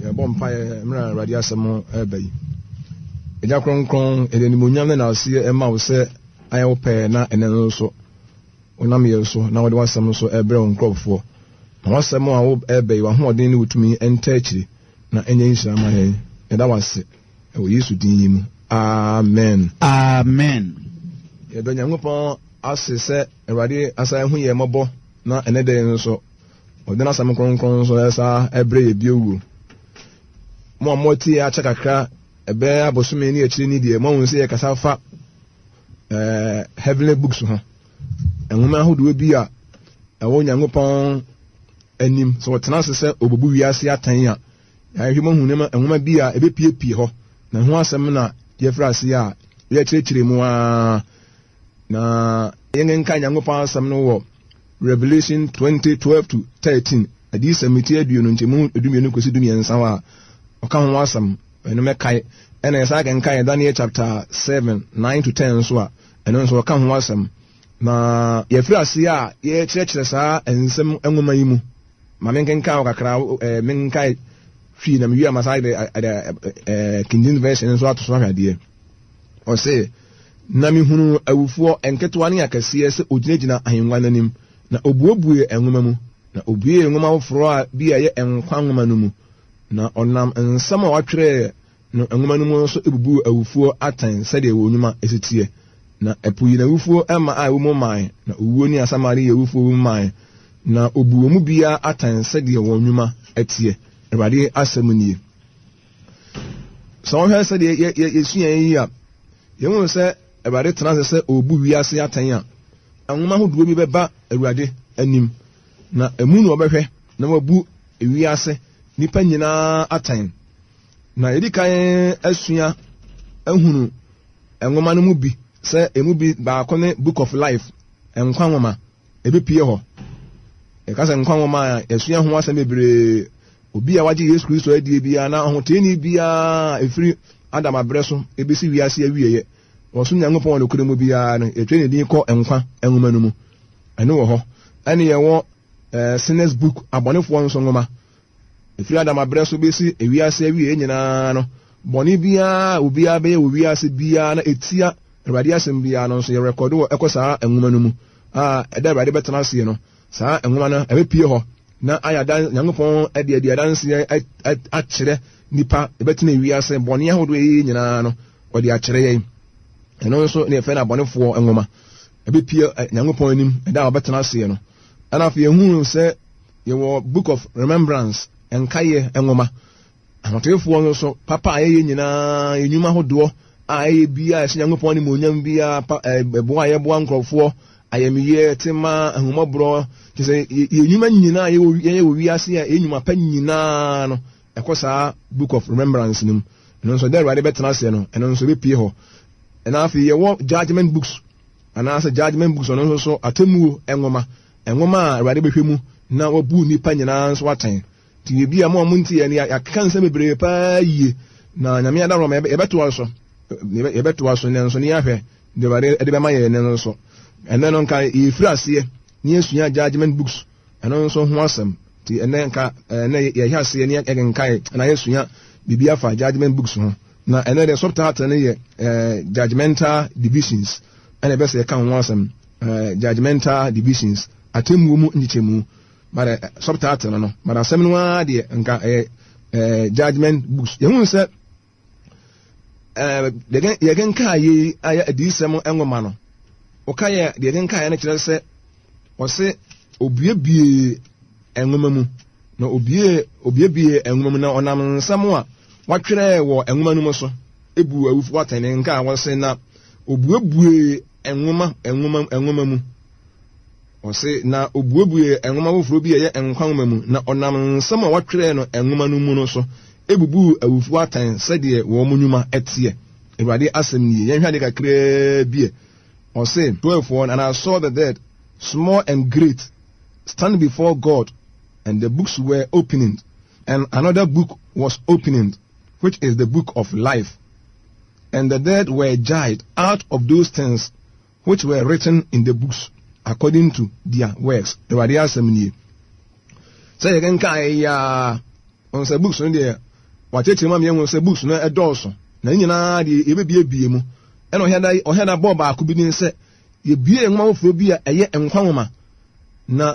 Yɛbɔ mpaeɛ mmerɛ a Awurade asɛm reba yi. Agya Kronkron, yɛde animuonyam ne naaseɛ ɛma wo sɛ ayɛ wo pɛ na ɛnɛ nso wonam yɛn so na wode w'asɛm nso ɛrebrɛ wo nkurɔfoɔ. Ma w'asɛm a wo ɛreba yi, w'ahoɔden ne wo tumi ntaa akyire na ɛnyɛ nhyira ma yɛn. Yɛda wo ase wɔ Yesu din yi mu. Amen. Amen. Yɛda Nyankopɔn ase sɛ Awurade asan ahu yɛn mmɔbɔ na ɛnɛ da yi nso Ɔde n'asɛm kronkron nso ɛsa ɛbrɛ yɛ bio wuo. Mo a moatie akyɛ kakra ɛbɛyɛ abosome ne akyire ni deɛ moahu sɛ yɛkasa fa eh, heavenly books ho. Nwoma ahodoɔ bi a ɛwɔ Nyankopɔn anim sɛ ɔtena ase sɛ ɔbɛbu wiase atɛn a yɛahwɛ moahu nneɛma nwoma bi a ɛbɛpiepie hɔ na ho asɛm na yɛfiri ase a yɛkyerɛkyerɛ mu ara Na yɛnkenkan Nyankopɔn asɛm no wɔ Revelation 20, 12 to 13, Adiyisɛm ti 20 nkyɛmu 12 kɔsi 13 hɔ a, ɔka ho asɛm, ɛno mɛkae. Ɛna yɛsan kenkan Daniel chapter 7, 9 to 10 nso a, ɛno nso ɔka ho asɛm. Na yɛfiri aseɛ a yɛkyerɛkyerɛ saa nsɛm nwoma yi mu. Ma menkenkan wɔ kakra, eh, menkae hwii na mewie a masan de, de, eh, King James Version nso ato so ahwɛ adeɛ. Ɔse, Na mehunuu awufoɔ, nketewa ne akɛseɛ, sɛ wɔgyinagyina ahennwa no anim, na ɔbuebuee nwoma mu, na ɔbuee nwoma foforɔ a bi a ɛyɛ nkwa nwoma no mu, na ɔnam nsɛm a wɔatwerɛ no nwoma no mu no so bubuu awufoɔ atɛn sɛdeɛ wɔn nnwuma si teɛ. Na ɛpo yii n'awufoɔ mma a ɛwɔ mu mae, na owuo ne asamando yii awufoɔ wɔ mu mae, na ɔbuu wɔn mu biara atɛn sɛdeɛ wɔn nnwuma teɛ. Awurade asɛm nie. Sɛ wohwɛ sɛdeɛ yɛsua yi a, yɛhu sɛ Awurade tena ase sɛ ɔrebu wiase atɛn a, nwoma ahodoɔ bi bɛba Awurade anim, na emu na ɔbɛhwɛ na wabu wiase nnipa nyinaa atɛn. Na yɛdi kan asua ahunu nwoma no mu bi sɛ emu bi baako ne Book of Life, nkwa nwoma, ebepue hɔ. Yɛka sɛ nkwa nwoma a, yɛasua ho asɛm bebree. Obi a wagye Yesu Kristo adie biara na ɔhoteeni biara a ɛfiri Adam aberɛ so ɛbɛsi wiase awieɛ, ɔsom Nyankopɔn wɔ nokorɛ mu biara no, yɛtwerɛ ne din kɔ nkwa nwoma no mu. Ɛno wɔ hɔ. Ɛne yɛwɔ eh, Sinners Book, abɔnefoɔ nso nwoma. Ɛfiri Adam aberɛ so bɛsi ewiase awieɛ nyinaa no, bɔne biara a obiara bɛyɛ wɔ wiase biara na ɛtia Awurade asɛm biara no nso yɛrekɔdo wɔ ɛkɔ saa nwoma no mu a ɛda Awurade bɛtena aseɛ no, saa nwoma no ɛbɛpue hɔ na ayɛ adan Nyankopɔn de adi adanseɛ akyerɛ nipa ɛbɛtena wiase bɔne ahodoɔ yi nyinaa no ɔde akyerɛ yɛn. Ɛno nso ne yɛfrɛ no abɔnefoɔ nwoma. Ɛbɛpue Nyankopɔn anim ɛda a ɔbɛtena aseɛ no. Ɛna afei yɛhunu sɛ yɛwɔ Book of Remembrance, nkaeɛ nwoma. Ahoteefoɔ no nso, papa a yɛyɛ nyinaa, yɛn nnwuma ahodoɔ a ɛyɛ biara, ɛhyɛ Nyankopɔn animuonyam biara, pa, ɛboa a yɛboa nkurɔfoɔ, ayamyɛ, tema, ahummɔborɔ, kyerɛ sɛ yɛn nnwuma nyinaa yɛyɛ wɔ wiase a yɛn nnwuma pa nyinaa no, ɛkɔ saa Book of Remembrance no mu. Ɛno nso, dɛ Awurade bɛtena aseɛ no, ɛno nso ɛbɛpue hɔ. Ɛna afei yɛwɔ Judgment Books, anaasɛ Judgment Books, ɔno nso so atemmuo nwoma, nwoma a Awurade bɛhwɛ mu na wabu nnipa nyinaa nso atɛn. Nti ebia mo a monte yɛn no, yɛakeka nsɛm bebree paa yie, na Nyame adaworoma yɛbɛtoa so, yɛbɛtoa so nnɛ nso ne yɛahwɛ deɛ Awurade de bɛma yɛn nnɛ no nso. Ɛnnɛ no nka yɛfiri aseɛ ne yɛsua judgment books, ɛno nso ho asɛm. Nti ɛnnɛ nka ɛnnɛ yɛhyɛ aseɛ ne yɛkenkae na yɛsua biribi afa judgment books ho. Na ɛnnɛ deɛ subtitle no yɛ eh, judgmental divisions, ɛna ɛbɛsɛ yɛka ho asɛm, eh, judgmental divisions, atemmuo mu nkyekyɛmu. But eh, subtitle no no, but asɛm no ara deɛ nka ɛyɛ eh, judgment books. Yɛhu sɛ eh, yɛkenkaa yei ayɛ adiyisɛm nwoma no, woka yɛ deɛ yɛkenkaa yɛ no kyerɛ sɛ ɔse obuebue nwoma mu na obue obuebue nwoma mu na ɔnam nsɛm a watwerɛ wɔ nwoma no mu so ebu awufo atɛn nka a wɔse na obuebue nwoma nwoma nwoma mu. Ɔse, Na obuebuee nwoma foforɔ bi a ɛyɛ nkwa nwoma mu, na ɔnam nsɛm a wɔatwerɛ no nwoma no mu no so bubuu awufoɔ atɛn sɛdeɛ wɔn nnwuma teɛ. Awurade asɛm nie. Yɛnhwɛ adeɛ kakraa bi ɛ. Ɔse, 12 And I saw the dead, small and great, stand before God, and the books were opened, and another book was opened, which is the book of life. And the dead were judged out of those things which were written in the books according to their works. Awurade asɛm nie. Sɛ yɛkenkan yi a, Ɔno sɛ books no deɛ wakyerɛkyerɛ mu ama yɛahu sɛ books no ɛdɔɔso na ne nyinaa deɛ yɛbɛbiebie mu. Ɛna ɔhɛda ɔhɛda bɔɔ baako bi din sɛ yɛbue nwoma foforɔ bi a ɛyɛ nkwa nwoma. Na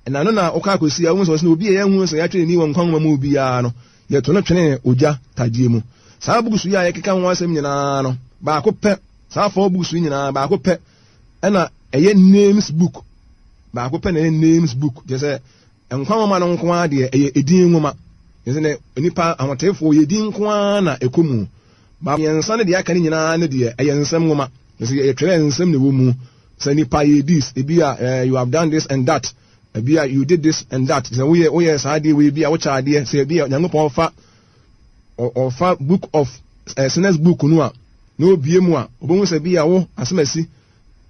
ɛna no na wokɔ akɔsi a wohu sɛ ɔsɛ obi a yɛahu sɛ yɛatwerɛ ne din wɔ nkwa nwoma mu biara no yɛto no twene ogya tadeɛ mu. Saa books yi a yɛkeka ho asɛm nyinaa no baako pɛ, saa four books yi nyinaa baako pɛ ɛna ɛyɛ names book. Baako pɛ na ɛyɛ names book kyerɛ sɛ Nkwa nwoma no nko ara deɛ, ɛyɛ edin nwoma. Kyerɛ sɛ, nnipa ahoteefoɔ, yɛ din nko ara na ɛkɔ mu. Ba mmiɛnsa ne deɛ aka no nyinaa no deɛ, ɛyɛ nsɛm nwoma. Kyerɛ sɛ, yɛtwerɛ nsɛm na ɛwɔ mu. Sɛ nipa yɛ this, ebi a eh, you have done this and that, ebi a you did this and that. Sɛ woyɛ woyɛ saa adeɛ wei bi a wokyɛ adeɛ, sɛ ebi a Nyankopɔn fa ɔfa book of eh, sinners book no a, na obie mu a, obehu sɛ bi a wo asɛm asi,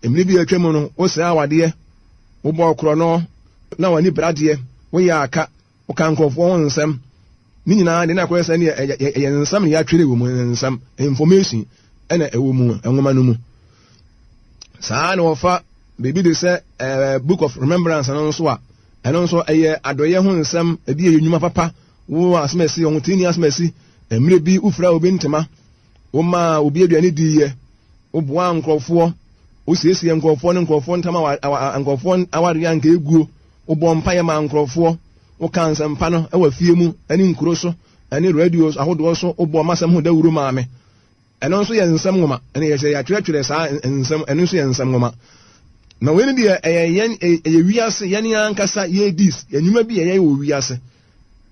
mmere bi a atwa mu no, wosɛe awadeɛ, Wobɔɔ korɔno na w'ani bere adeɛ, woyɛ aka, woka nkurɔfoɔ ho nsɛm. Ne nyinaa deɛ na akɔyɛ sɛ ɛneɛ ɛyɛ nsɛm na yɛatwerɛ wɔ mu, nsɛm, information ɛna ɛwɔ mu nwoma no mu. Saa na wɔfa biribi de sɛ eh, book of remembrance no nso a, ɛno nso ɛyɛ adɔeɛ ho nsɛm, ebi yɛ nnwuma papa, wo asɛm asi, ɔhoteeni asɛm asi, mmerɛ bi wofira obi ntoma, Womaa obi aduane diiɛ, woboaa nkurɔfoɔ, wosiesiee nkurɔfoɔ ne nkurɔfoɔ ntam nkurɔfoɔ awareɛ a anka ɛguo, wobɔɔ mpaeɛ maa nkurɔfoɔ, wokaa nsɛmpa no wɔ afie mu ne nkuro so ne radio ahodoɔ so, wobɔɔ m'asɛm ho dawuro maa me. Ɛno nso yɛ nsɛm nwoma, ɛne yɛ sɛ yɛatwerɛtwerɛ saa nsɛm, ɛno nso yɛ nsɛm nwoma. Na wei no deɛ ɛyɛ yɛn, ɛyɛ wiase, yɛn ankasa yɛdis, yɛn nnwuma bi a yɛyɛ wɔ wiase.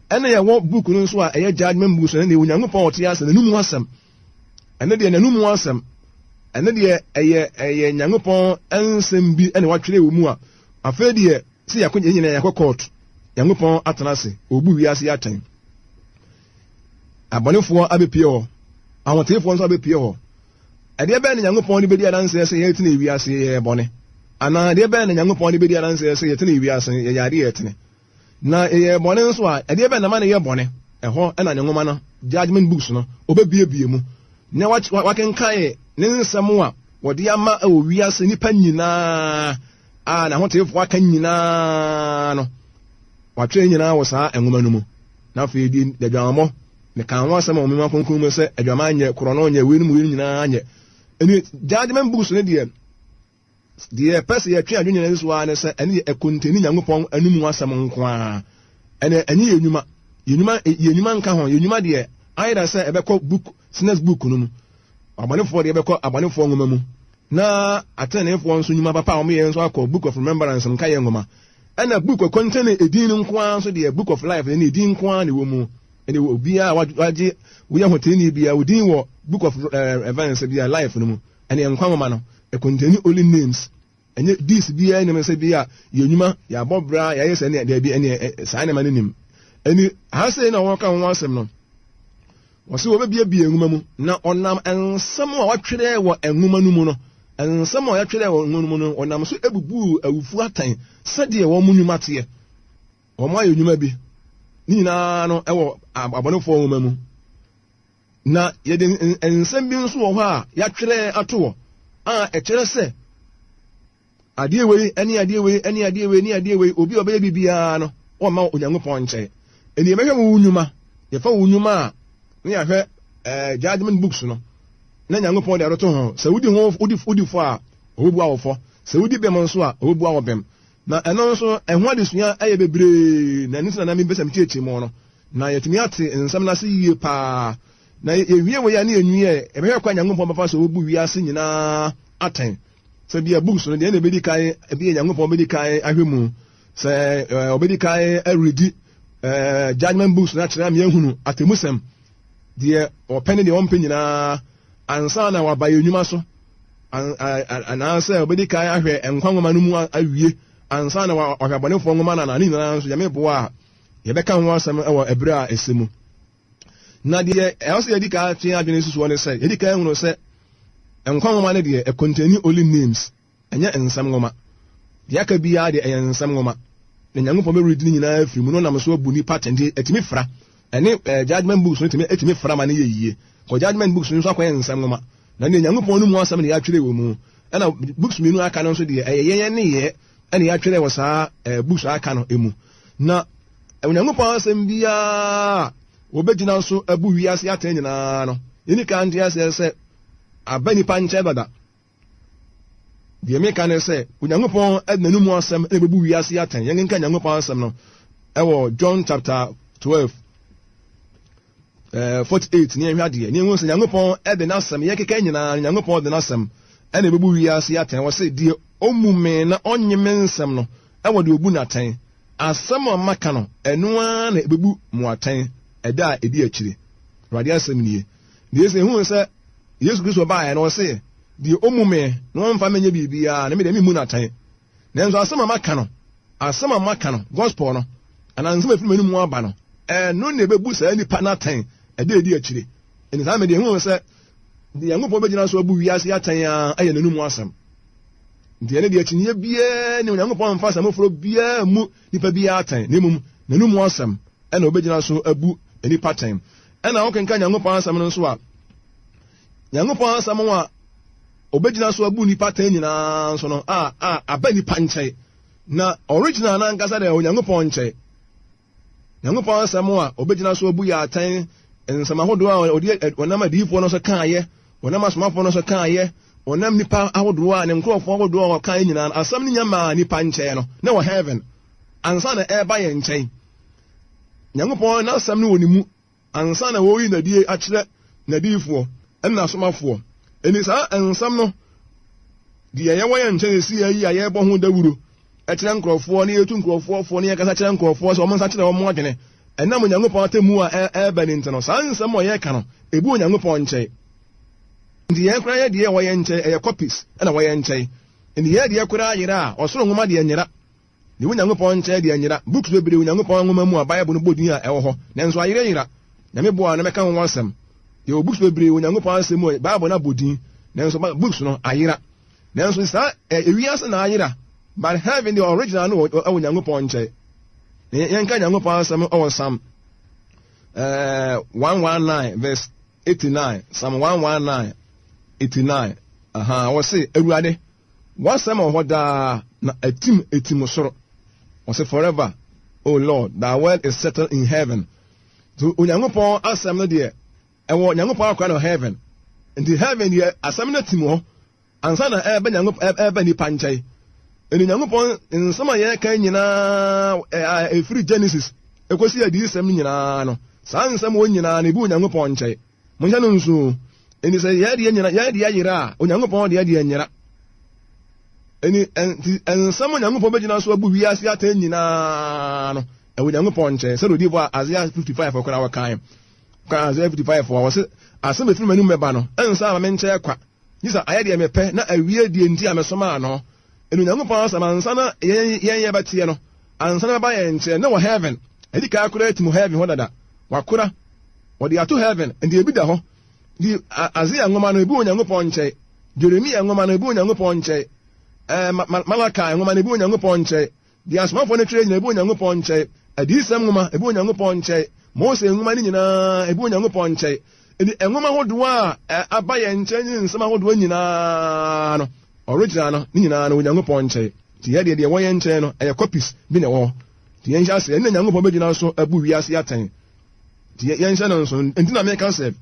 Ɛna yɛwɔ book no nso a ɛyɛ judgment book so, ɛno deɛ Onyankopɔn a ɔte ase n'anum asɛm. Ɛno deɛ n'anum asɛm. Ɛno deɛ ɛyɛ ɛyɛ Nyankopɔn nsɛm bi ɛna watwerɛ wɔ mu a afei deɛ sɛ yɛakɔ yɛn nyinaa yɛakɔ court. Nyankopɔn atena ase ɔbu wiase atɛn. Abɔnefoɔ abɛpie hɔ, ahoteefoɔ nso abɛpie hɔ. Ɛdeɛ bɛn na Nyankopɔn de bɛdi adanseɛ sɛ yɛtene wiase yɛyɛ bɔne? Anaa ɛdeɛ bɛn na Nyankopɔn de bɛdi adanseɛ sɛ yɛtene wiase yɛyɛ adeɛ yɛtene? Na yɛyɛ bɔne nso a, ɛdeɛ bɛn na ɛma no yɛ bɔne? Ɛhɔ na ne nwoma no, Judgment Books no, ɔbɛbuebue mu na wakenkan ne nsɛm a wɔde ama wɔ wiase nnipa nyinaa a n'ahoteefoɔ aka nyinaa no. Watwerɛ ne nyinaa wɔ saa nwoma no mu. Na afei di adwamammɔ, mekaa ho asɛm wɔ nwoma kronkron mu sɛ adwaman nyɛ, korɔno nyɛ, weinom weinom nyinaa nyɛ. Ɛni Judgment Books no deɛ, Deɛ yɛpɛ sɛ yɛtwe adwene nyinaa si so ara ne sɛ ɛno yɛ ɛkontani Nyankopɔn anomu asɛm nko ara. Ɛnɛ ɛnyɛ yɛn nnwuma. Yɛn nnwuma yɛn nnwuma nka ho. Yɛn nnwuma deɛ either sɛ ɛbɛkɔ book sinners book no mu. Abɔnefoɔ deɛ ɛbɛkɔ abɔnefoɔ nwoma mu. Na ateneneefoɔ nso nnwuma papa a wɔyɛ nso akɔ book of remembrance nkaeɛ nwoma. Ɛna book ɛkontani edin no nko ara nso deɛ book of life ɛne edin nko ara na ɛwɔ mu. Ɛne obiara a wagye woyɛ hoteeni biara odin wɔ book of events bi a life no mu. Ɛne nkwa nwoma no, ɛcontaini only names, ɛnyɛ deeds biara nnim sɛ bi a yɛ nnwuma, yɛabɔ bra, yɛayɛ sɛ ɛne daabi, ɛne saa nneɛma no nim. Ɛni ha sei na wɔka ho asɛm no, wɔse wɔbɛbiebie nwoma mu, na ɔnam nsɛm a wɔatwerɛ wɔ nwoma no mu no, nsɛm a wɔatwerɛ wɔ nwoma no mu no, ɔnam so ebubuu awufoɔ atɛn sɛdeɛ wɔn nnwuma teɛ. Wɔn ayɛ nnwuma bi, ne nyinaa no ɛwɔ abɔnefoɔ nwoma mu. Na yɛde nsɛm bi nso wɔ hɔ a yɛatwerɛ ato hɔ a ɛkyerɛ sɛ adeɛ wei ne adeɛ wei ne adeɛ wei ne adeɛ wei obi a ɔbɛyɛ biribiara no wɔmma Onyankopɔn nkyɛn. Ɛnni yɛbɛhwɛ wo nnwuma, yɛfa wo nnwuma a na yɛahwɛ eh, judgment books no na Nyankopɔn de atoto ho. Sɛ wodi ho wodi wodi fɔ a ɔbɛbua wo fɔ, sɛ wodi bem nso a ɔbɛbua wo bem. Na ɛno nso ɛho adesua ɛyɛ bebree na ɛno nti na na mepɛ sɛ mekyerɛkyerɛ mu no. Na yɛatumi ate nsɛm no ase yie paa. Na yɛwie wei a ne yɛnwie ɛ, yɛbɛhwɛ kwan a Nyankopɔn bɛfa so abu wiase nyinaa atɛn. Sɛ bia books no, deɛ na ɛbɛdi kan, ebi yɛ Nyankopɔn bɛdi kan ahwɛ mu, sɛ ɔbɛdi kan aredi judgment books no akyerɛ ama yɛahunu atemmusɛm, deɛ ɔpɛ ne deɛ ɔmpɛ nyinaa, ansa na waba yɛn nnwuma so, anaasɛ ɔbɛdi kan ahwɛ nkwa nwoma no mu awie, ansa na wahwɛ abɔnefoɔ nwoma no anaa, ne nyinaa nso Nyame boa a, Yɛbɛka ho asɛm wɔ ɛberɛ a ɛsɛ mu. Na deɛ ɛwɔ sɛ yɛdi kan twe adwene si soɔ ne sɛ, yɛdi kan hunu sɛ nkwa nwoma no deɛ ɛcontaini only names, ɛnyɛ nsɛm nwoma. Deɛ aka biara deɛ ɛyɛ nsɛm nwoma. Na Nyankopɔn bɛredi ne nyinaa afiri mu na ɔnam so abu nnipa atɛn. Nti ɛtumi fra. Ɛne eh, judgment books no tumi ɛtumi fra ma no yɛ yie. Kɔ judgment books no nso akɔyɛ nsɛm nwoma. Na deɛ Nyankopɔn no mu asɛm na yɛatwerɛ wɔ mu. Ɛna books mmienu aka no nso deɛ ɛyɛ yɛn nneyɛɛ ɛna yɛatwerɛ wɔ saa eh, books a aka no mu. Na Onyankopɔn asɛm biara a wɔbɛgyina so abu wiase atɛn nyinaa no, yɛnni kan nte aseɛ sɛ aba nnipa nkyɛn dada. Deɛ meka ne sɛ, Onyankopɔn de n'anomu asɛm na ɛbɛbu wiase atɛn. Yɛnkenkan Nyankopɔn asɛm no ɛwɔ John chapter 12, 48 ne yɛnhwɛ adeɛ. Ne yɛnhu sɛ Nyankopɔn de n'asɛm, yɛkeka nyinaa no, Nyankopɔn de n'asɛm ɛna ɛbɛbu wiase atɛn. Wɔ se, deɛ ɔmmu me na ɔnnye me nsɛm no, ɛwɔ deɛ ɔbu no atɛn. Asɛm a maka no, ɛno ara na ɛbɛbu mo atɛn ɛda a ɛdi akyire. Awurade asɛm nie. Deɛ sɛ ehuu sɛ Yesu Kristo baeɛ no, ɔse, Deɛ ɔmmu me na ɔmfa me nyɛ biribiara no, me deɛ memmu no atɛn. Nanso asɛm a maka no, asɛm a maka no, gospel no, anaa nsɛm a ɛfiri m'anomu aba no, ɛno na ɛbɛbu saa nipa no atɛn ɛda a ɛdi akyire. Ɛnti saa me deɛ ehuu sɛ deɛ Nyankopɔn bɛgyina so abu wiase atɛn ara yɛ n'anomu asɛm. Nti ɛno deɛ akyinnyeɛ biara ni, Onyankopɔn mfa asɛm foforɔ biara mmu nipa biara atɛn, na mmom n'anomu asɛm ɛna ɔbɛgyina so abu nnipa atɛn. Ɛna wokenkan Nyankopɔn asɛm no nso a, Nyankopɔn asɛm a ɔbɛgyina so abu nnipa atɛn nyinaa nso no, a, a, aba nnipa nkyɛn. Na original no ankasa deɛ Onyankopɔn nkyɛn. Nyankopɔn asɛm a ɔbɛgyina so abu yɛ atɛn, nsɛm ahodoɔ a ɔde ɔnam adiyifoɔ no so kaayɛ, ɔnam asomafoɔ no so kaayɛ, ɔnam nnipa ahodoɔ a ne nkurɔfoɔ ahodoɔ a ɔkaeɛ nyinaa no, asɛm no nya maa nnipa nkyɛn no, na wɔ heaven ansa na ɛreba yɛn nkyɛn. Nyankopɔn n'asɛm no wɔ ne mu ansa na wɔreyi n'adie akyerɛ n'adiyifoɔ ne n'asomafoɔ. Enti saa nsɛm no deɛ yɛwɔ yɛn nkyɛn sisi yi a yɛrebɔ ho dawuro kyerɛ nkurɔfoɔ na yɛtu nkurɔfoɔ foɔ na yɛkasa kyerɛ nkurɔfoɔ sɛ wɔn nsa kyerɛ wɔn adwene ɛnam Onyankopɔn atemmu a ɛreba no nti no, saa nsɛm a yɛreka no, ebi wɔ Onyankopɔn nkyɛn. Nti yɛn koraa yɛ deɛ ɛwɔ yɛn nkyɛn, ɛyɛ copies na ɛwɔ yɛn nkyɛn. Nti yɛn deɛ koraa yera a, ɔsoro nwoma deɛ nyera. Deɛ ɛwɔ Nyankopɔn nkyɛn deɛ nyera. Books bebree wɔ Nyankopɔn nwoma mu a Bible no bɔ din a ɛwɔ hɔ, nanso ayerayera. Nyame boa a na mɛka ho asɛm. Yɛwɔ books bebree wɔ Nyankopɔn asɛm mu a Bible no abɔ din, nanso books no ayera. Nanso saa ewiase na ayera, but heaven deɛ original no wɔ ɛwɔ Nyankopɔn nkyɛn. Na yɛnka Nyankopɔn asɛm ɛwɔ Psalm 119 verse 89, Psalm 119 89. Aha, wɔse Awurade, W'asɛm wɔ hɔ daa, na atim etim soro. Ɔse forever, O Lord, thy word is settled in heaven. So Onyankopɔn asɛm no deɛ, ɛwɔ Nyankopɔn akora no heaven. Nti heaven deɛ asɛm no atim hɔ ansa na ɛreba Nyankopɔn ɛreba nipa nkyɛn. Ɛni Nyankopɔn nsɛm a yɛreka nyinaa a ɛfiri Genesis ɛkɔsi adiyisɛm no nyinaa no, saa nsɛm wɔ nyinaa no ebi wɔ Nyankopɔn nkyɛn. Monhyɛ no nso. Enti sɛ yɛn deɛ nyina yɛn deɛ yera a, Onyankopɔn deɛ deɛ nyera. Ɛni ɛnti nsɛm Onyankopɔn bɛgyina so abu wiase atɛn nyinaa no, ɛwɔ Onyankopɔn nkyɛn. Sɛdeɛ odiyifoɔ Isaiah 55 koraa wɔkae. Ka Isaiah 55 a wɔse asɛm ɛfiri m'anim bɛba no, ɛnsa ama me nkyɛn kwa. Gye sɛ ayɛ deɛ mepɛ na awie deɛ nti a mesomaa no. Ɛno Onyankopɔn asɛm ansa na yɛn yɛn yɛbɛteɛ no, ansa na bɛba yɛn nkyɛn na wɔ heaven. Ɛdi kan koraa atim heaven hɔ dada. Wakora. Wɔde ato heaven, nti ebi da hɔ. Nti Isaiah nwoma no, ebi wɔ Onyankopɔn nkyɛn. Jeremia nwoma no, ebi wɔ Onyankopɔn nkyɛn. Ɛɛ Malachi nwoma no, ebi wɔ Onyankopɔn nkyɛn. Deɛ asomafoɔ no twerɛ nyinaa, ebi wɔ Onyankopɔn nkyɛn. Adiyisɛm nwoma, ebi wɔ Onyankopɔn nkyɛn. Mose nwoma no nyinaa, ebi wɔ Onyankopɔn nkyɛn. Nti nwoma ahodoɔ a aba yɛn nkyɛn ne nsɛm ahodoɔ nyinaa no, original no, ne nyinaa no wɔ Onyankopɔn nkyɛn. Nti yɛ deɛ deɛ ɛwɔ yɛn nkyɛn no, ɛyɛ copies bi na ɛwɔ hɔ. Nti yɛnhyɛ aseɛ, ɛnna Nyankopɔn bɛgyina so abu wiase atɛn. Nti yɛnhyɛ no nso. Nti na meka sɛ,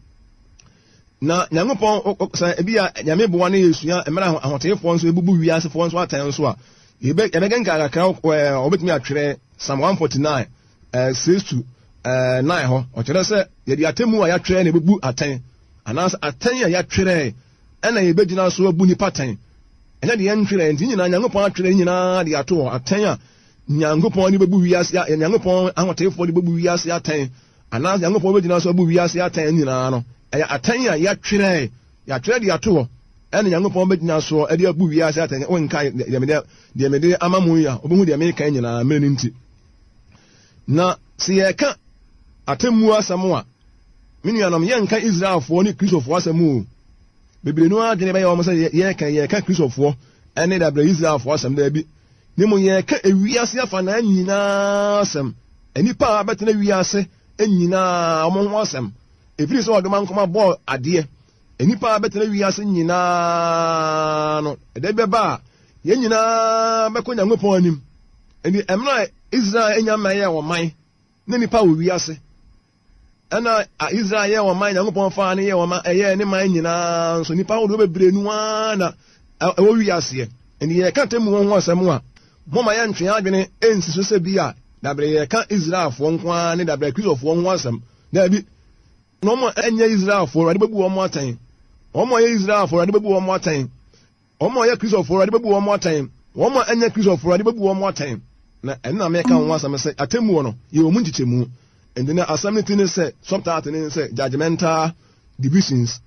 na Nyankopɔn, sɛ ebi a Nyame boa ne yɛsua mmerɛ ahoteefoɔ nso ebubu wiasefoɔ nso atɛn nso a, yɛbɛkenkan kakra, wɔbɛtumi atwerɛ Psalm 149, 6 to 9 hɔ. Ɔkyerɛ sɛ yɛde atemmu a yɛatwerɛ na ebubu atɛn, anaasɛ atɛn a yɛatwerɛ ɛna yɛbɛgyina so abu nipa atɛn. Ɛnyɛ deɛ yɛntwerɛ, nti nyinaa Nyankopɔn atwerɛ nyinaa de ato hɔ, atɛn a Nyankopɔn de bɛbu wiase a Nyankopɔn ahoteefoɔ de bɛbu wiase atɛn, anaasɛ Nyankopɔn bɛgyina so abu wiase atɛn nyinaa no, ɛyɛ atɛn a yɛatwerɛ, yɛatwerɛ de ato hɔ, ɛna Nyankopɔn bɛgyina soɔ de abu wiase atɛn. Wonkae deɛ mede, deɛ mede ama mo yi a, wobɛhu deɛ meka nyinaa mmerɛ no nti. Na sɛ yɛreka atemmuo asɛm a, me nuanom, yɛnka Israelfoɔ ne Kristofoɔ asɛm o. Bebree no ara adwene bɛyɛ wɔn sɛ yɛreka yɛreka Kristofoɔ ne dabrɛ Israelfoɔ asɛm. Daabi. Na mmom yɛreka ewiase afanaa nyinaa asɛm, nnipa a abɛtena wiase nyinaa wɔn ho asɛm. Ɛfiri sɛ ɔdomankoma bɔɔ adeɛ, nnipa a abɛtena wiase nyinaa no, ɛda bi bɛba a yɛn nyinaa bɛkɔ Nyankopɔn anim. Enti mmerɛ a Israel nya mmɛyɛɛ ɔman. Na nnipa wɔ wiase. Ɛna Israel yɛɛ wɔn man, Nyankopɔn faa no yɛɛ wɔn man, ɛyɛɛ ne man nyinaa nso, nnipa ahodoɔ bebree no ara na ɛwɔ wiaseɛ. Ɛnti yɛreka atemmuo ho asɛm a, momma yɛntwe yɛn adwene nsi so sɛ bi a dabrɛ yɛreka Israelfoɔ nko ara ne dabrɛ Kristofoɔ ho asɛm. Daabi. Na wɔn a ɛnyɛ Israelfoɔ, Awurade bɛbu wɔn atɛn. Wɔn a wɔyɛ Israelfoɔ, Awurade bɛbu wɔn atɛn. Wɔn a wɔyɛ Kristofo, Awurade bɛbu wɔn atɛn. Wɔn a ɛnyɛ Kristofo, Awurade bɛbu wɔn atɛn. Na ɛno na meka ho asɛm sɛ atemmuo no, yɛwɔ mu nkyekyɛmu. Enti na asɛm no ti ne sɛ, subtitle ne sɛ, Judgmental Divisions.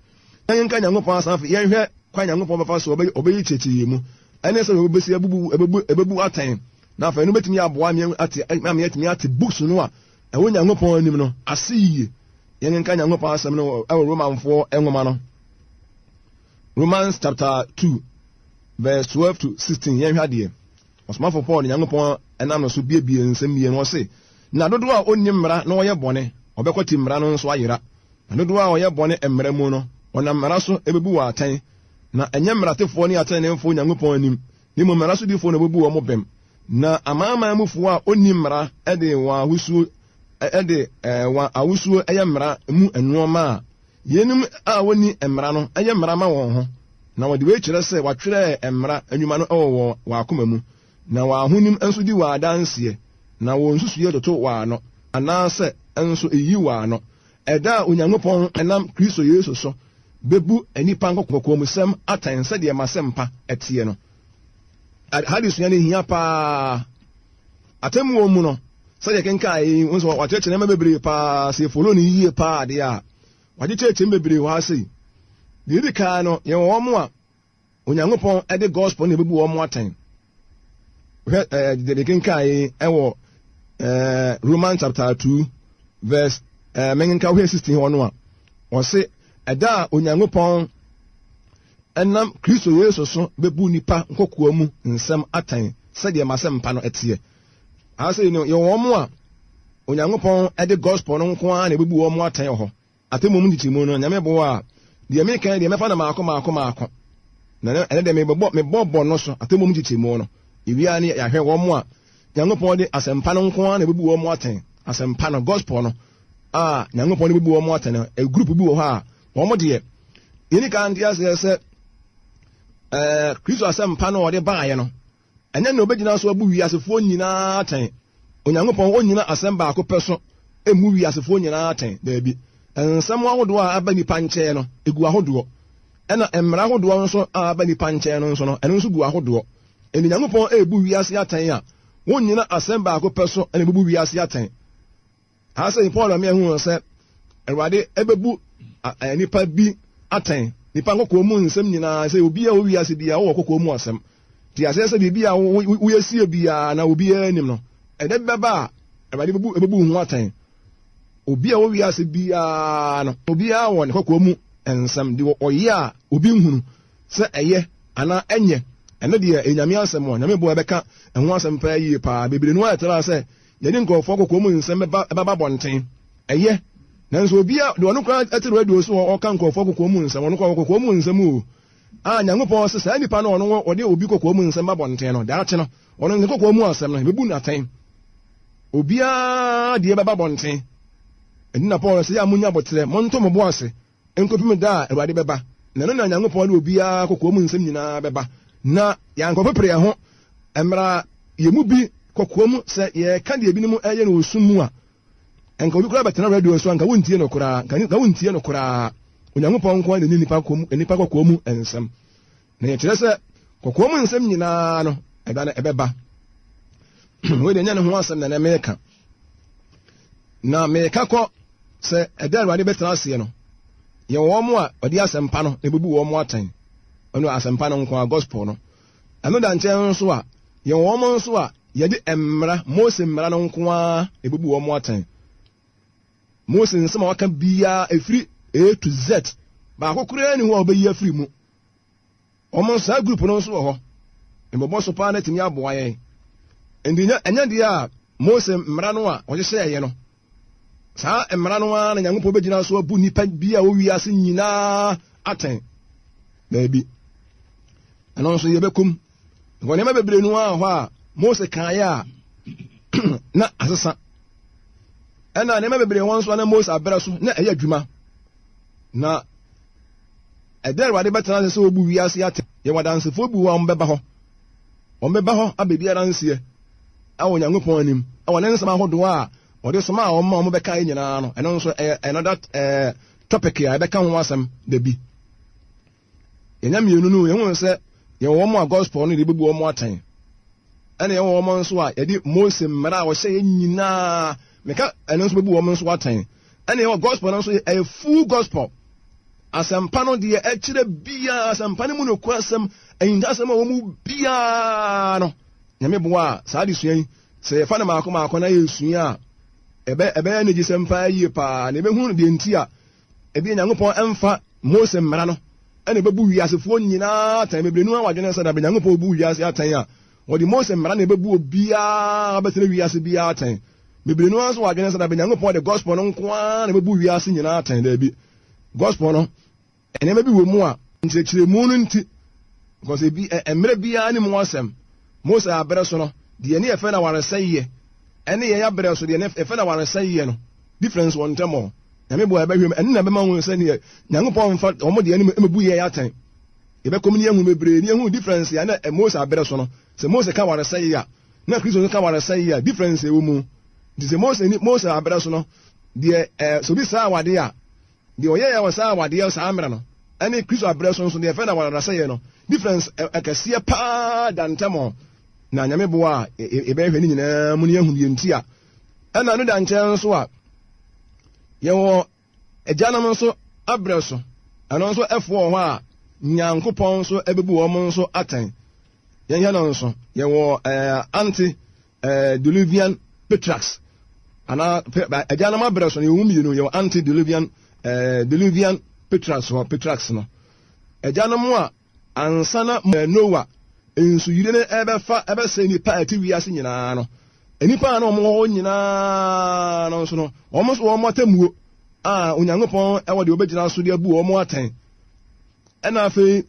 Yɛnka Nyankopɔn asɛm afei yɛnhwɛ kwan Nyankopɔn bɛfa so ɔbɛyi kyerɛkyerɛ yɛn mu, ɛne sɛ ɔbɛsi abubu, ɛbɛbu, ɛbɛbu atɛn. Na afei ɛno bɛtumi aboa me ate, ama yɛatumi ate books no a ɛwɔ Nyankopɔn anim no ase yie. Yɛnka Nyankopɔn asɛm no wɔ Romanfoɔ nwoma no. Romans chapter 2 verse 12 to 16 yɛnhwɛ adeɛ. Ɔsomafo Paul de Nyankopɔn nam no so biebie nsɛm mmienu ɔse, Na dodoɔ a ɔnni mmara na ɔyɛ bɔne, ɔbɛkwati mmara no nso ayera. Na dodoɔ a ɔyɛ bɔne mmara mu no, ɔnam mmara so bɛbu wɔn atɛn. Na ɛnyɛ mmaratefoɔ ne ateneneefoɔ Nyankopɔn anim, na mmom mmara sodifoɔ na ɔbɛbu wɔn bem. Na amanaman mufoɔ a ɔnni mmara de wɔn ahosuo de wɔn ahosuo yɛ mmara mu nnoɔma a, Yeinom a wɔnni mmara no yɛ mmara ma wɔn ho, na wɔde wei kyerɛ sɛ wɔatwerɛ mmara nnwuma no wɔ wɔn akoma mu, na wɔn ahonim nso di wɔn adanseɛ, na wɔn nsusuiɛ toto wɔn ano, anaasɛ nso ɛyiyi wɔn ano, ɛda a Onyankopɔn nam Kristo Yesu so bɛbu nnipa nkɔkoamusɛm atɛn sɛdeɛ m'asɛmpa teɛ no. Ha adesua no hia paa. Atemmuo mu no, sɛdeɛ kenkan yi, wo nso wɔakyerɛkyerɛ nneɛma bebree paa, sɛ yɛfolo no yie paa adeɛ a, wɔakyekyerɛkyerɛ mu bebree wɔ ha sei. Deɛ ɛdi kan no, yɛwɔ wɔn a Onyankopɔn de gospel na ɛbɛbu wɔn atɛn. Hwɛ ɛɛ deɛ kenkan yi ɛwɔ ɛɛ Roman chapter 2 verse ɛɛ menkenka wohwɛ 16 hɔ no a, wɔse ɛda a Onyankopɔn ɛnam Kristo Yesu so bɛbu nnipa nkɔkoa mu nsɛm atɛn sɛdeɛ m'asɛmpa no ɛteɛ. Aha sei no, yɛwɔ wɔn a Onyankopɔn de gospel no nko ara na ɛbɛbu wɔn atɛn wɔ hɔ. Atemmu mu nkyekyɛmu no, Nyame boa a, deɛ meka yi deɛ mɛfa no maako maako maako. Na ɛnɛ deɛ mebɛbɔ mebɔ bɔ no so, atemmu mu nkyekyɛmu no. Yɛwie a ne yɛahwɛ wɔn a Nyankopɔn de asɛmpa no nko ara na ɛbɛbu wɔn atɛn. Asɛmpa no, gospel no, a Nyankopɔn de bɛbu wɔn atɛn no, group bi wɔ hɔ a, wɔn deɛ, yɛni kan nte aseɛ sɛ ɛɛ Kristo asɛmpa no a ɔde baeɛ no, Ɛnyɛ nea obegyina so abu wiasefoɔ nyinaa atɛn. Onyankopɔn onnyina asɛm baako pɛ so mmu wiasefoɔ nyinaa atɛn. Daabi. Nsɛm ahodoɔ a aba nnipa nkyɛn no, egu ahodoɔ. Ɛna mmara ahodoɔ nso a aba nnipa nkyɛn no nso no, ɛno nso gu ahodoɔ. Enti Nyankopɔn rebu wiase atɛn a, wonnyina asɛm baako pɛ so na ebebu wiase atɛn. Ha sɛ Paul ma yɛhu sɛ Awurade bɛbu nnipa bi atɛn, nnipa nkɔkɔɔ mu nsɛm nyinaa, sɛ obi a ɔwɔ wiase biara wɔ kɔkɔɔ mu asɛm. Te aseɛ sɛ biribi a woyɛ sie biara na obiara anim no, ɛda bi bɛba a Awurade bɛbu bɛbu ho atɛn. Obi a ɔwɔ wiase biara no, obiara wɔ ne kɔkɔɔ mu nsɛm, deɛ ɔyɛ a obi nhunu sɛ ɛyɛ anaa ɛnyɛ, ɛno deɛ ɛyɛ Nyame asɛm a Nyame boa ɛbɛka ɛho asɛm paa yie paa. Bebree no ara ɛtra sɛ Yɛde nkurɔfoɔ kɔkɔɔ mu nsɛm bɛba ɛbɛba abɔnten. Ɛyɛ. Nanso obi a deɛ ɔno koraa te radio so ɔka nkurɔfoɔ kɔkɔɔ mu nsɛm, ɔno koraa ɔwɔ kɔkɔɔ mu nsɛm o. A Nyankopɔn se saa nipa no ɔno ɔde obi kɔkɔɔ mu nsɛm ba abɔnten no, daakye no, ɔno ne kɔkɔɔ mu asɛm no, yɛbɛbu no atɛn. Obiara deɛ bɛba abɔnten. Ɛnti na Paul se, yɛ a monya aboterɛ, monto mo bo ase. Nkɔpem da a Awurade bɛba, na ɛno na Nyankopɔn de obiara kokoa mu nsɛm nyinaa bɛba, na yɛankɔpepere yɛn ho mmra yɛn mu bi kokoa mu sɛ yɛreka deɛ ebinom reyɛ no wɔ sum mu a, nka obi koraa bɛtena radio so a, nka wontie no koraa, nka wontie no koraa. Onyankopɔn nko ara na nim nnipa nnipa kokoa mu nsɛm. Na yɛkyerɛ sɛ kokoa mu nsɛm nyinaa no, ɛda no ɛbɛba. Wei deɛ ɛnyɛ ne ho asɛm na ɛnɛ meka. Na meka kɔ sɛ ɛda Awurade bɛtena aseɛ no, yɛwɔ wɔn a ɔde asɛmpa no na ɛbɛbu wɔn atɛn. Ɛno asɛmpa no nko a, gospel no. Ɛno da nkyɛn nso a, yɛwɔ wɔn nso a yɛde mmara, Mose mmara no nko ara na ɛbɛbu wɔn atɛn. Mose nsɛm a waka biara ɛfiri A to Z, baako koraa ni hɔ a wɔbɛyi afiri mu. Wɔn saa group no nso wɔ hɔ. Mmɔbɔ so paa na atumi aboa yɛn. Nti ɛnyɛ deɛ a Mose mmara no a ɔhyehyɛeɛ no, saa mmara no ara na Nyankopɔn bɛgyina so abu nnipa bi a wɔ wiase nyinaa atɛn. Daabi. Ɛno nso yɛbɛkum. Wɔ nneɛma bebree no ara hɔ a Mose kaeɛ a na asesa. Ɛna nneɛma bebree wɔ nso a na Mose abrɛ so na ɛyɛ adwuma. Na ɛda Awurade bɛtena ase sɛ ɔbu wiase atɛn. Yɛwɔ adansefoɔ bi wɔ hɔ a wɔbɛba hɔ. Wɔbɛba hɔ abɛdi adanseɛ wɔ Onyankopɔn anim wɔ ne nsɛm ahodoɔ a ɔde somaa wɔn ma wɔbɛkaeɛ nyinaa no. Ɛno nso ɛyɛ another eh, topic a yɛbɛka ho asɛm da bi. Yɛnya mmienu no, yɛhu sɛ yɛwɔ wɔn a gospel no de bɛbu wɔn atɛn. Ɛna yɛwɔ wɔn nso a yɛde Mose mmara a ɔhyɛ yɛn nyinaa, meka ɛno nso bɛbu wɔn nso atɛn. Ɛna yɛwɔ gospel no nso ɛyɛ full gospel. Asɛmpa no deɛ ɛkyerɛ biara, asɛmpa no mu nokwasɛm, ahintasɛm a wɔn mu biara no, Nyame boa a, saa adesua yi, sɛ yɛfa no maako maako na yɛsua a, ɛbɛ ɛbɛyɛ anigyesɛm paa yie paa, na yɛbɛhunu deɛ nti a ebia Nyankopɔn ɛmfa Mose mmara no ɛna ɛbɛbu wiasefoɔ nyinaa atɛn. Bebree no ara wadwene sɛ dabi Nyankopɔn bu wiase atɛn a, wɔde Mose mmara na ɛbɛbu obiara bɛtena wiase biara atɛn. Bebree no ara nso wadwene sɛ dabi Nyankopɔn de gospel no nko ara na ɛbɛbu wiase nyinaa atɛn. Daabi, gospel no nneɛma bi wɔ mu a nkyerɛkyerɛmu no nti, because ebi mmerɛ biara ne mu asɛm. Mose abrɛ so no, deɛ ne yɛfɛ no awaresɛeɛ ɛne yɛn abrɛ so deɛ ne yɛfɛ no awaresɛeɛ no, difference wɔ ntam o. Nyame boa yɛbɛhwɛ mu, ɛno na ɛbɛma hu sɛ neɛ Nyankopɔn mfa wɔn deɛ no mɛbu yɛn atɛn. Yɛbɛkɔ mu ne yɛhu bebree ne yɛhu difference a na Mose abrɛ so no, sɛ Mose ka awaresɛeɛ a, na Kristo nso ka awaresɛeɛ a, difference ɛwɔ mu. Nti sɛ Mose ni Mose abrɛ so no, deɛ ɛɛ sɛ obi saa awadeɛ a, Deɛ ɔyɛeɛ wɔ saa awadeɛ saa mmerɛ no ɛne Kristo aberɛ so nso deɛ yɛfrɛ no awaresɛeɛ no difference kɛseɛ paa da ntam. Na Nyame boa a yɛbɛhwɛ ne nyinaa mu ne yɛahu deɛ nti a ɛna no da nkyɛn nso a yɛwɔ agyanom nso aberɛ so ɛno nso ɛfoɔ wɔ hɔ a Nyankopɔn nso ɛbɛbu wɔn nso atɛn. Yɛnhwɛ no nso yɛwɔ ɛɛ ante eh, Diluvian patriarchs anaa agyanom abrɛ so no yɛwɔ mu mmienu, yɛwɔ antediluvian eh, diluvian patriarchs hɔ, patriarchs no agyanom a ansa na eh, Noah nsuyiri no ɛbɛfa ɛbɛsɛ nnipa a ɛte wiase nyinaa no, nnipa a na wɔn wɔ hɔ nyinaa no nso no, wɔn nso wɔn atemmuo a Onyankopɔn ɛwɔ deɛ ɔbɛgyina so de abu wɔn atɛn. Ɛna afei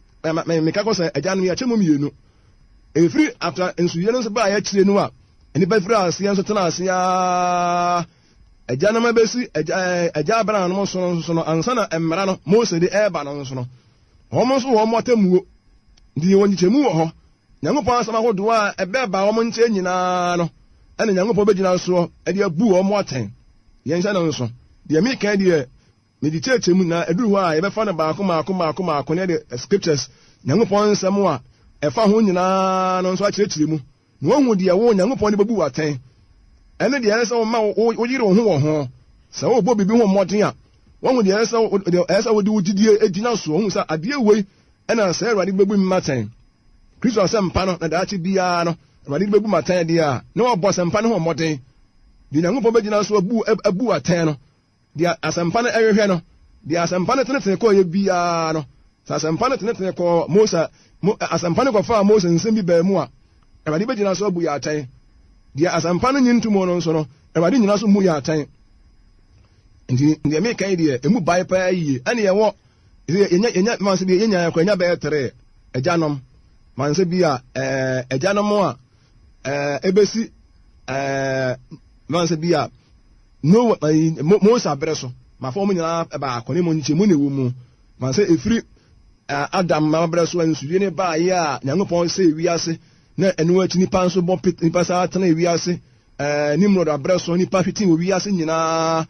meka kɔ sɛ agyanom yɛakyɛ mu mmienu. Ɛfiri after nsuyire no nso baeɛ akyire no a, nnipa firi aseɛ nso tena ase ara agyanom abɛsi agya agya Abraham nom so no nso no ansa na mmara no Mose de ɛreba no nso no wɔn nso wɔn atemmuo nti yɛwɔ nkyekyɛmu wɔ hɔ. Nyankopɔn asɛm ahodoɔ a ɛbɛba wɔn nkyɛn nyinaa no ɛna Nyankopɔn bɛgyina soɔ de abu wɔn atɛn. Yɛnhyɛ no nso deɛ meka deɛ Mede kyerɛkyerɛ mu, na ɛduru hɔ a yɛbɛfa no baako mmaako mmaako mmaako na yɛde scriptures, Nyankopɔn nsɛm a ɛfa ho nyinaa no nso akyerɛkyerɛ mu, na woahu deɛ wo Nyankopɔn de bɛbu wo atɛn, ɛne deɛ ɛsɛ sɛ woma woyere wo ho wɔ ho. Sɛ worebɔ biribi ho mmɔden a, woahu deɛ ɛsɛ sɛ ɛsɛ sɛ wode wo gyidie gyina so, wohu sɛ adeɛ wei ɛna sɛ Awurade de bɛbu me atɛn. Kristo asɛmpa no na daakye biara no Awurade de bɛbu me atɛn deɛ a, na wɔabɔ asɛmpa no ho mmɔden. Deɛ Nyankopɔn bɛgyina so abu abu atɛn no, Deɛ asɛmpa no hwehwɛ no, deɛ asɛmpa no tenetene kɔeɛ biara no, sɛ asɛmpa no tenetene kɔɔ Mose, mo, asɛmpa no kɔfaa Mose nsɛm bi baa mu a, Awurade bɛgyina so abu yɛ atɛn. Deɛ asɛmpa no nyi ntomu no nso no, Awurade nyina so mmu yɛ atɛn. Nti deɛ meka yi deɛ, ɛmu bae paa yie. Ɛne yɛwɔ, yɛnya, yɛnya, ma sɛ bi yɛnya yɛkɔ, yɛnya bɛyɛ tere, agyanom, ma sɛ bi a, ɛɛ, agyanom a, ɛɛ, ɛbɛsi, ɛɛ, ma sɛ bi a, Noa, ayi, Mose abere so, ma fam nyinaa baako ne mu nkyɛmu na ɛwɔ mu. Ma sɛ ɛfiri Adam abere so a nsuyire ne baeɛ a Nyankopɔn sɛe wiase, na ɛno akyi nipa nso bɔ pete, nipa saa tena wiase, ɛɛ, Nimrod abere so nipa hwete wɔ wiase nyinaa,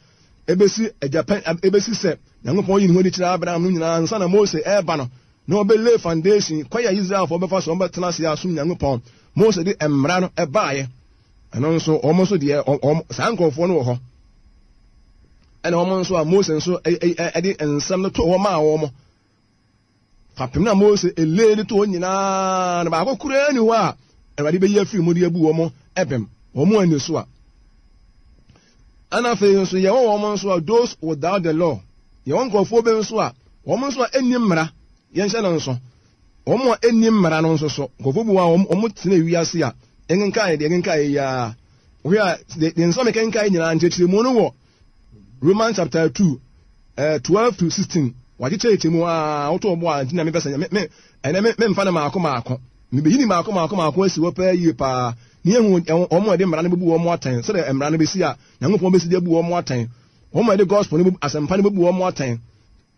ɛbɛsi agyapɛn, ɛbɛsi sɛ Nyankopɔn yi ne ho adi kyerɛ Abraham no nyinaa ansa na Mose ɛreba no, na ɔbɛlay foundation, kwan a Israelfoɔ bɛfa so wɔbɛtena ase asom Nyankopɔn. Mose de mmara no ɛbaeɛ. Ɛno nso, wɔn nso deɛ, wɔn, saa nkurɔfoɔ no wɔ hɔ. Ɛna wɔn nso a Mose nso ɛde nsɛm no to hɔ maa wɔn. Fapem na Mose elee de to hɔ nyinaa no baako koraa ni hɔ a Awurade bɛyi afiri mu de abu wɔn ɛbɛm, wɔn ani so a. Ɛna afei nso yɛwɔ wɔn nso a those without the law. Yɛwɔ nkurɔfoɔ bi nso a wɔn nso a ɛnni mmara, yɛnhyɛ no nso. Wɔn a ɛnni mmara no nso so, nkurɔfoɔ bi wɔ hɔ a wɔtena wiase a yɛnkenkan deɛ yɛkenkan yi ara. Wohwɛ a, deɛ nsɛm a yɛkenkan nyinaa nkyerɛkyerɛmu no wɔ Romans chapter 2, eh, 12 to 16. Wɔakyekyɛkyɛ mu a woto ɔbo a nti na mepɛ sɛ me, me, ɛnɛ me, memfa no maako maako. Mebeyi ne mmaako mmaako mmaako asi hɔ pɛɛ yie paa, na yɛahu wɔn a yɛde mmara no bɛbu wɔn atɛn, sɛdeɛ mmara no bɛsi a Nyankopɔn bɛsi de abu wɔn atɛn, wɔn a yɛde gospel no bɛbu, asɛmpa no bɛbu wɔn atɛn,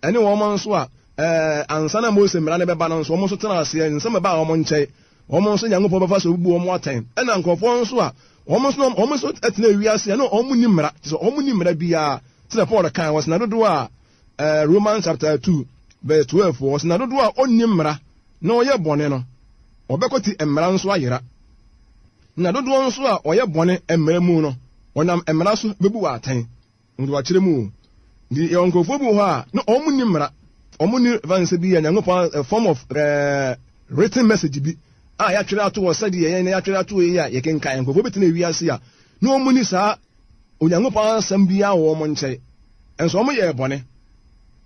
ɛne wɔn nso a ɛɛ ansa na Mose mmara no bɛba no nso, wɔn nso tena aseɛ, nsɛm ɛbaa wɔn nkyɛn, wɔn nso Nyankopɔn bɛfa so bɛbu wɔn atɛn, ɛna nkurɔfoɔ nso a wɔn nso wɔn nso tena wiase a na wɔn nni mmara, kyerɛ sɛ wɔn nni mmara biara, sɛdeɛ Paul kan wɔ sɛ na dodoɔ a ɛɛ Romans chapter 2 verse 12 wɔ sɛ na dodoɔ a ɔnni mmara na ɔyɛ bɔne no, ɔbɛkwati mmara nso ayera. Na dodoɔ nso a ɔyɛ bɔne mmara mu no, ɔnam mmara so bɛbu wɔ atɛn. Nti wakyerɛ mu o. Nti yɛwɔ nkurɔfoɔ bi wɔ hɔ a, na wɔn nni mmara. Wɔn nni fan sɛ bi yɛ Nyankopɔn a form of uh, written message bi a yɛatwerɛ ato hɔ sɛdeɛ yɛn yɛatwerɛ ato yi a yɛkenkan. Nkurɔfoɔ bi tena wiase a, na wɔn nni saa Onyankopɔn asɛm biara wɔ wɔn nkyɛn. Nso wɔn yɛɛ bɔne.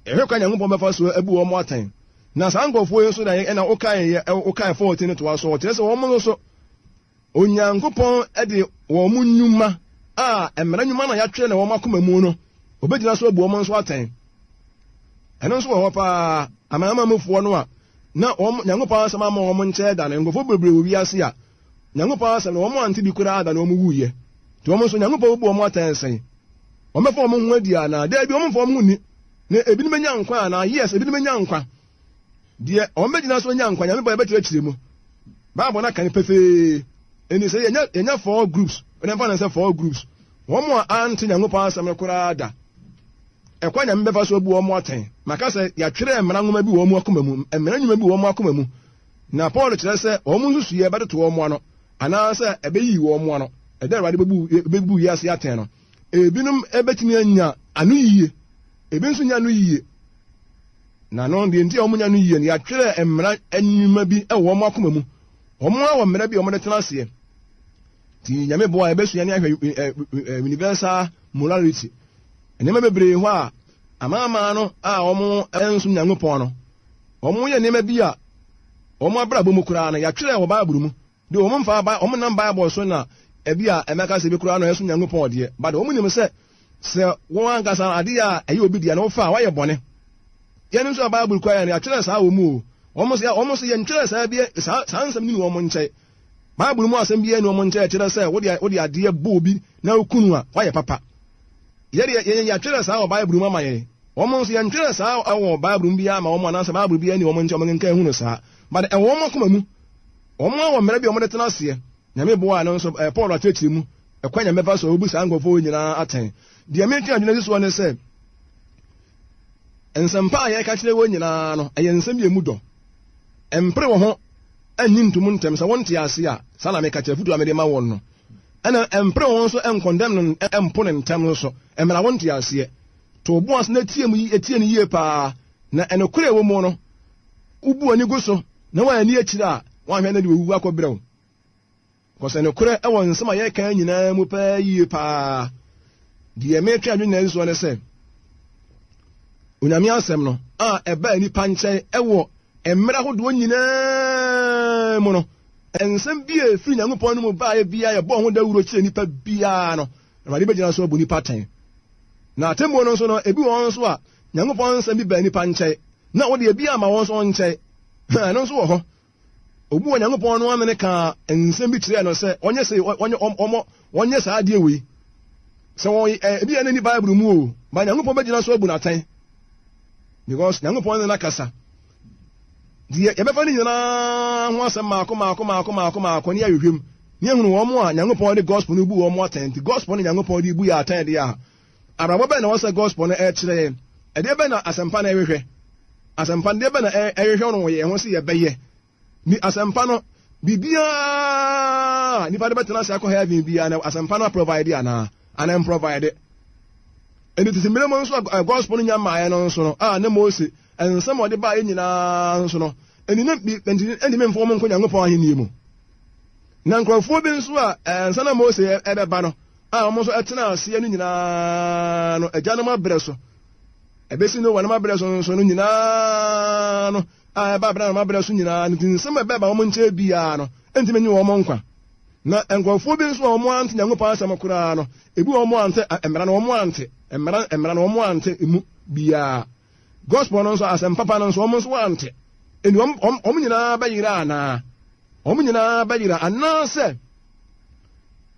Ɛhwɛ kwan Nyankopɔn bɛfa so abu wɔn atɛn. Na saa nkurɔfoɔ yi nso na ɛna wokae yɛ wokae 14 no toa so ɔkyerɛ sɛ wɔn nso Onyankopɔn de wɔn nnwuma a mmara nnwuma na yɛatwerɛ na wɔn akoma mu no obɛgyina so abu wɔn nso atɛn. Ɛno nso wɔ hɔ paa amanaman mufoɔ no a na wɔn Nyankopɔn asɛm ama wɔn nkyɛn da no nkurɔfoɔ bebree wɔ wiase a Nyankopɔn asɛm no wɔn ante bi koraa da na wɔn wuiɛ. Nti wɔn nso Nyankopɔn bɛbu wɔn atɛn sɛn? Wɔbɛfa wɔn ho adi anaa? Daabi, wɔn mfa wɔn ho nni. Na ebinom bɛnya nkwa anaa? Yes, ebinom bɛnya nkwa. Deɛ wɔn bɛgyina so anya nkwa, Nyame bɔ yɛbɛkyerɛkyerɛ mu. Bible no aka no pefee. Ɛni sɛ yɛnya yɛnya four groups, wɔn mfa no sɛ four groups. Wɔn a ante Nyankopɔn asɛm no koraa da. Ɛkwan Nyame bɛfa so abu wɔn atɛn. Maka sɛ yɛatwerɛ mmara nwoma bi wɔ wɔn akoma mu, mmara nnwuma bi wɔ wɔn akoma mu. Na Paul kyerɛ sɛ wɔn nsusuiɛ bɛtoto wɔn ano, anaasɛ ɛbɛyiyi wɔn ano. Ɛda Awurade bɛbu bɛbu wiase atɛn no. Ebinom bɛtumi anya ano yie, ebi nso nya ano yie. Na no deɛ nti a wɔn nya ano yie no, yɛatwerɛ mmara nnwuma bi wɔ wɔn akoma mu. Wɔn ara wɔ mmara bi a wɔde tena aseɛ. Nti Nyame boa yɛbɛsua ne ahwɛ universal morality. Nneɛma bebree hɔ a amanaman no a wɔn nsom Nyankopɔn no, wɔn yɛ nneɛma bi a wɔn abrabɔ mu koraa no yɛatwerɛ wɔ Bible mu. De wɔn mfa ba wɔn nam Bible so na ebi a ɛmɛka sɛ ebi koraa na ɛsom Nyankopɔn deɛ, but wɔn nim sɛ sɛ wɔn ankasa adeɛ a ɛyɛ obi deɛ na wɔfa a wɔayɛ bɔne. Yɛn nso a Bible kura yɛn no yɛatwerɛ saa wɔ mu o. Wɔn nso wɔn nso yɛntwerɛ saa bi saa saa nsɛm no ni wɔn nkyɛn. Bible mu asɛm biara ni wɔn nkyɛn ɛkyerɛ sɛ wode wode adeɛ bɔ obi na woku no a woayɛ papa. Yɛdeɛ yɛn yɛatwerɛ saa wɔ Bible mu ama yɛn. Wɔn nso yɛntwerɛ saa wɔ Bible mu biara ama wɔn anaasɛ Bible biara ni wɔn nkyɛn wɔn nka ehunu saa. But ɛwɔ wɔn akoma mu. Wɔn ara wɔ mmara bi a wɔde tena aseɛ. Nyame boaa no nso, eh, Paul akyerɛkyerɛ mu ɛkwan Nyame bɛfa so a ɔbɛbu saa nkurɔfoɔ wei nyinaa atɛn. Deɛ metwe adwene asi soɔ ne sɛ, nsɛmpa a yɛka kyerɛ wɔn nyinaa no, ɛyɛ nsɛm bi a emu dɔ. Ɛmpere wo ho nnye ntom ntɛm sɛ wonte ase a, saa na meka kyerɛ afotu a mede ma wɔn no. Ɛna ɛmpere wo ho nso nkɔndɛm no mpo no ntɛm nso, ɛmmra wonte aseɛ. To wo bo ase na tie mu tie no yie paa, na ɛnokorɛ a ɛwɔ mu no, wobu w'ani gu so na woanni akyire a, woanhwɛ no de owu akɔbrɛ wo. Kɔsɛ nokorɛ wɔ nsɛm a yɛka nyinaa mu paa yie paa. Deɛ metwe adwene nyinaa soɔ ne sɛ, Onyame asɛm no a ɛbaa nnipa nkyɛn wɔ mmerɛ ahodoɔ nyinaa mu no, nsɛm bi a ɛfiri Nyankopɔn no mu baeɛ biara yɛbɔɔ ho dawuro kyerɛ nnipa biara no, Awurade bɛgyina so abu nnipa atɛn. Na atemmuo no nso no, ebi wɔ hɔ nso a, Nyankopɔn nsɛm bi baa nnipa nkyɛn, na wɔde ebi ama wɔn nso nkyɛn. Ɛno nso wɔ hɔ. Obi wɔ Nyankopɔn no amene kaa nsɛm bi kyerɛɛ no sɛ ɔnyɛ sɛ ɔnyɛ ɔmɔ wɔnyɛ saa adeɛ wei. Sɛ wɔn ebi yɛ ne ni Bible mu o, ba Nyankopɔn bɛgyina so abu no atɛn. Because Nyankopɔn ne no akasa. Deɛ yɛbɛfa ne nyinaa ho asɛm maako maako maako maako maako ne ahwehwɛ mu. Ne ehunu wɔn a Nyankopɔn de gospel no bu wɔn atɛn. Nti gospel no Nyankopɔn de bu yɛ atɛn deɛ a, Abrabɔ bɛn na ɛwɔ sɛ Gospel no kyerɛ yɛn? Ɛdeɛ bɛn na asɛmpa no rehwehwɛ? Asɛmpa no, deɛ bɛn na ɛrehwehwɛ no wɔ yɛn ho sɛ yɛbɛyɛ? Ni asɛmpa no, biribiara nipa de bɛtena ase akɔ heaven biara na asɛmpa no aprovide anaa? Anaa mprovide? Ɛnti tete mmerɛ mu nso a gospel no nya mmaeɛ no nso no, a ne Mose nsɛm a ɔde baeɛ nyinaa nso no, ɛnti ne ɛnti memfa wɔn nkɔ Nyankopɔn ahennie mu. Na nkurɔfoɔ bi nso a ansa na Mose ɛbɛba no, a wɔn nso tenaa aseɛ no nyinaa no, agyanom abrɛ so, ɛbɛsi Noa nom abrɛ so nso no nyinaa no, a ɛba Abraham abrɛ so nyinaa no, nti nsɛm a ɛbɛba wɔn nkyɛn biara no, ɛntumi nye wɔn nkwa. Na nkurɔfoɔ bi nso a wɔn ante Nyankopɔn asɛm koraa no, ebi wɔn ante mmara no, wɔn ante mmara mmara no, wɔn ante emu biara. Gospel no nso, asɛm papa no nso, wɔn nso wɔante. Ɛnti wɔn nyinaa bɛyera anaa? Wɔn nyinaa bɛyera anaasɛ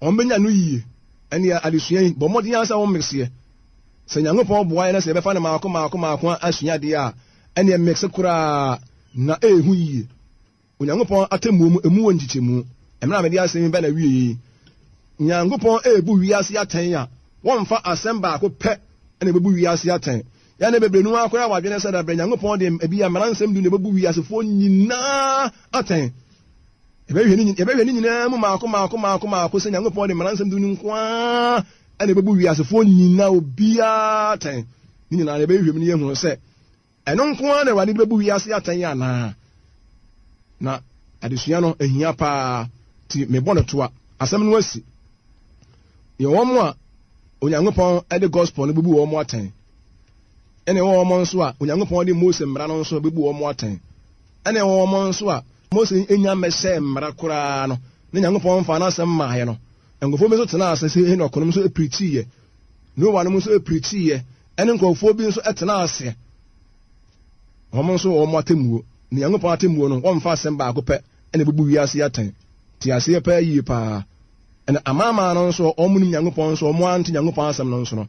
wɔn bɛnya no yie. Ɛnneɛ adesua yi, bɔ mmɔden ara sɛ wo mixeɛ. Sɛ Nyankopɔn boa yɛn na sɛ yɛbɛfa no maako maako maako asua adeɛ a, ɛnneɛ mixe koraa na ɛɛhu yie. Onyankopɔn atemmuo mu, emu wɔ nkyekyɛmu. Mmerɛ a mede asɛm yi ba n'awieɛ yi, Nyankopɔn rebu wiase atɛn a, wɔmfa asɛm baako pɛ na ɛbɛbu wiase atɛn. Yɛn ne bebree no ara koraa wɔ adwene sɛ dabrɛ Nyankopɔn de ebia mmara nsɛm du na ɛbɛbu wiasefoɔ nyinaa atɛn. Yɛbɛhwɛ ne, yɛbɛhwɛ ne nyinaa mu maako maako maako maako sɛ Nyankopɔn de mmara nsɛm du no nko ara na ɛbɛbu wiasefoɔ nyinaa obiara atɛn. Ne nyinaa yɛbɛhwɛ mu no yɛhunu sɛ Ɛno nko ara na Awurade de bɛbu wiase atɛn anaa? Na adesua no ehia paa, nti mebɔ no toa. Asɛm no asi. Yɛ wɔn a Onyankopɔn de gospel no bɛbu wɔn atɛn, ɛna ɛwɔ wɔn nso a Onyankopɔn de Mose mmara no nso bɛbu wɔn atɛn, ɛna ɛwɔ wɔn nso a Mose nya mmɛhyɛɛ mmara koraa no, na Nyankopɔn mfaa n'asɛm mmaeɛ no. Nkurɔfoɔ bi nso tenaa ase sɛ Henok nom nso pirikyiiɛ, Noa nom nso pirikyiiɛ, ɛne nkurɔfoɔ bi nso tenaa ase. Wɔn nso wɔn atemmuo, ne Nyankopɔn atemmuo no, wɔmfa asɛm baako pɛ na ɛbɛbu wiase atɛn. Te aseɛ paa yie paa. Ɛna amanaman no nso, wɔn nim Nyankopɔn nso, wɔn ante Nyankopɔn asɛm no nso no,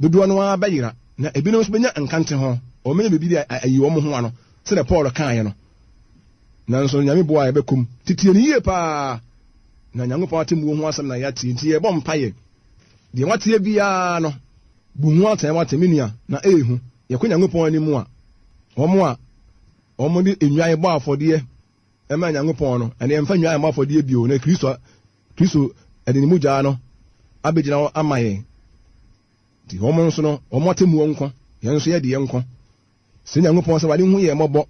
dodoɔ no ara bɛyera, na ebinom nso bɛnya nkante ho, wɔn bɛnya biribi de ayi wɔn ho ano, sɛdeɛ Paul kaeɛ no. Nanso Nyame boa a yɛbɛkɔ mu. Titie no yie paa, na Nyankopɔn atemmuo ho asɛm na yɛate, nti yɛbɔ mpaeɛ. Deɛ woateɛ biara no, bu ho atɛn, woate, me nua, na ɛyɛ hu. Yɛkɔ Nyankopɔn anim a, wɔn a wɔde nnwan bɔ afɔdeɛ ma Nyankopɔn no, ɛnna yɛmfa nnwan mmɔ afɔdeɛ bio, na Kristo, Kristo de ne mogya no abɛgyina hɔ ama yɛn. Nti wɔn nso no, wɔn atemmuo nko, yɛn nso yɛde yɛn nko. Sɛ Nyankopɔn sɛ Awurade nhu yɛn mmɔbɔ,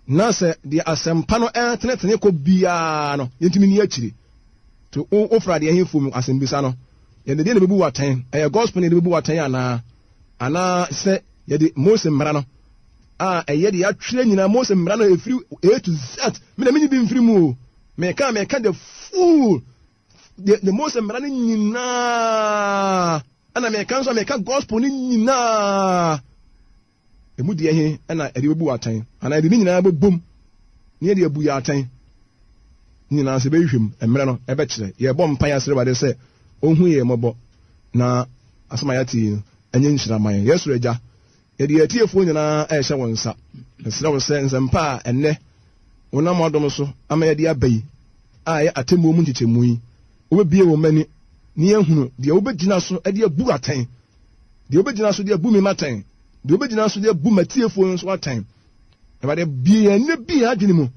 na sɛ deɛ asɛmpa no ɛretenetene kɔ biara no, yɛntumi nni akyire. Nti wo, wofra deɛ he fom asɛmbisa no, yɛde deɛ na ɛbɛbu wo atɛn? Ɛyɛ gospel na yɛde bɛbu wo atɛn anaa? Anaa sɛ yɛde Mose mmara no a ɛyɛ deɛ yɛatwerɛ nyinaa, Mose mmara no ɛfiri A to Z, me na menyi bi mfiri mu o, meka a meka the full, the, the Mose mmara no nyinaa, ɛna meka nso a meka gospel no nyinaa. Emu deɛ he na yɛde bɛbu wo atɛn? Anaa yɛde ne nyinaa bɛbom na yɛde abu yɛ atɛn? Ne nyinaa sɛ yɛbɛhwehwɛ mu, mmerɛ no bɛkyerɛ. Yɛrebɔ mpaeɛ asrɛ Awurade sɛ ɔnhu yɛn mmɔbɔ na asɛm a yɛate yi no nyɛ nhyira mma yɛn. Yɛn Soro Agya, yɛde yɛn atiefoɔ nyinaa rehyɛ wo nsa. Mesrɛ wo sɛ nsɛmpa a ɛnnɛ wonam w'adom so ama yɛde aba yi a ɛyɛ atemmuo mu nkyekyɛmu yi, wobɛbue wɔn ani na yɛahunu deɛ wobɛgyina so de abu atɛn Deɛ wobɛgyina so de abu me m'atɛn, deɛ wobɛgyina so de abu m'atiefoɔ nso atɛn. Awurade, bue yɛn ani bue yɛn adwene mu,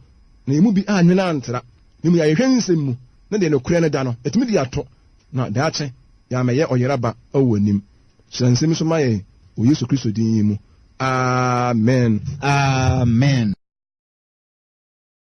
na yɛn mu bi annwene antra, na mmom yɛahwehwɛ nsɛm mu, na deɛ nokorɛ no da no, yɛatumi de ato, na daakye yɛammɛyɛ ɔyeraba wɔ w'anim. Hyira nsɛm yi so ma yɛn wɔ Yesu Kristo din yi mu. Amen. Amen.